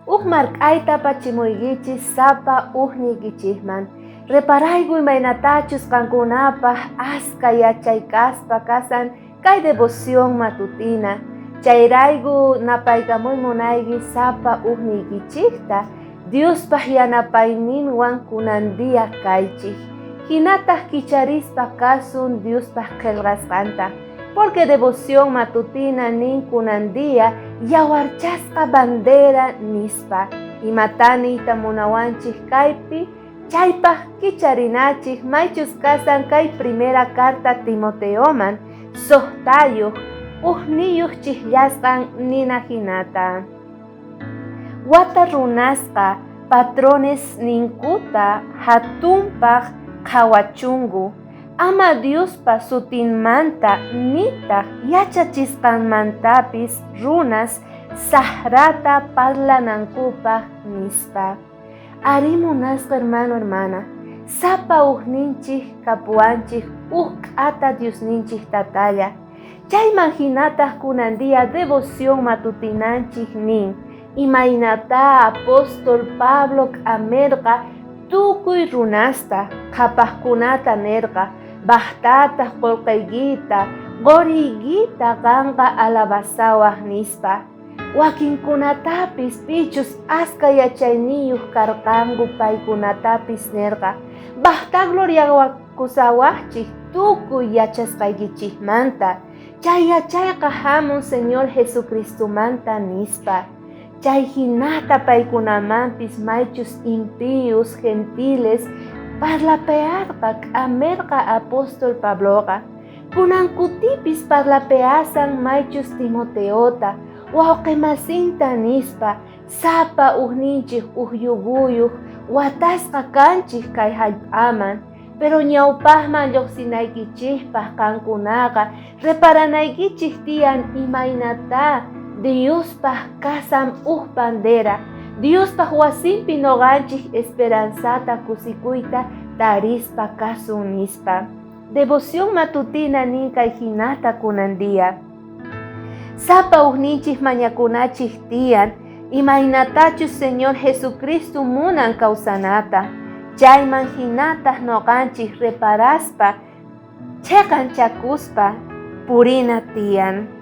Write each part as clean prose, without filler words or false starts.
Uj mark'ayta apachimuykichis sapa ujniykichejman. Reparayku imaynatachus qankunapaj aska yachay kaspa kasan kay devoción matutina. Chayrayku napaykamuy munayki sapa ujniykichejta Diospaj yanapayninwan kunan día kaychej. Jinataj kicharispa kasun Diospaj qhelqasqanta. Porque devoción matutina nin kunan día yawarchasqa bandera nispa. Imatá niyta munawanchej kaypi? Chaypaj kicharinachej maychus kasan kay primera carta Timoteoman sojtayoj ujniyoj chijllasqan nina jinata. Wata runasqa patronesninkuta jatunpaj qhawachunku, ama Diospa sutinmanta nitaj yachachisqanmantapis runas sajrata parlanankupaj, nispa. Arí munasqa hermano, hermana, sapa ujninchej kapuwanchej uj k'ata Diosninchej Tatalla. Chayman jinataj kunan día devoción matutinanchej nin, imaynatá apóstol Pablo k'amerqa tukuy runasta, qhapajkunata nerqa, bajtataj qolqeykita, qoriykita qanqa alabasawaj, nispa. Wakinkunatapis pichus aska yachayniyoj karqanku paykunatapis nerqa, Bajta gloriakusawajchej tukuy yachasqaykichejmanta, chay yachayqa jamun Señor Jesucristomanta, nispa. Chay jinata paykunamanpis maychus impíos, gentiles parlapearqa, k'amerqa apóstol Pabloqa. Kunan kutipis parlapeasan maychus Timoteota, wawqemasinta nispa, sapa ujninchej uj yuguyoj watasqa kanchej kay jallp'aman. Pero ñawpajman llojsinaykichejpaj qankunaqa reparanaykichej tiyan imaynatá Diospaj kasan uj bandera, Diospaj wasinpi noqanchej esperanzata kusikuyta tarispa kasun, nispa. Devoción matutina nin kay jinata kunan día. Sapa ujninchej mañakunachej tiyan imaynatachus Señor Jesucristo munan kawsanata, chayman jinataj noqanchej reparaspa cheqanchakuspa purina tiyan.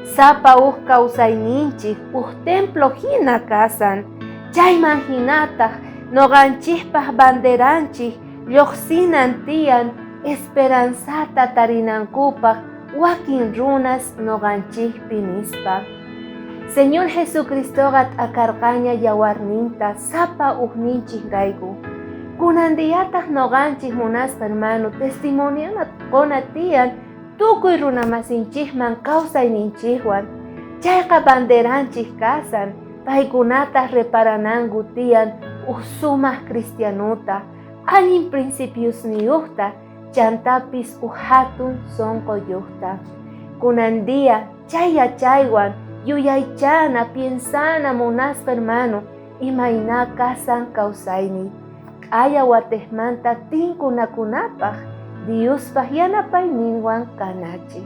Sapa uj kawsayninchej uj templo jina kasan, chayman jinataj noqanchejpaj banderanchej llojsinan tiyan esperanzata tarinankupaj wakin runas noqanchejpi, nispa. Señor Jesucristoqa t'akarqaña yawarninta sapa ujninchejrayku. Kunan diataj noqanchej munasqa hermano testimoniona qona tiyan tukuy runamasinchejman kawsayninchejwan. Chayqa banderanchej kasan, paykunataj reparananku tiyan uj sumaj cristianota, allin principiosniyojta, chantapis uj jatun sonqoyojta. Kunan día chay yachaywan yuyaychana, piensana munasqa hermano, imayná kasan kawsayniy. K'aya watejmanta tinkunakunapaj Diospaj yanapayninwan kanachej.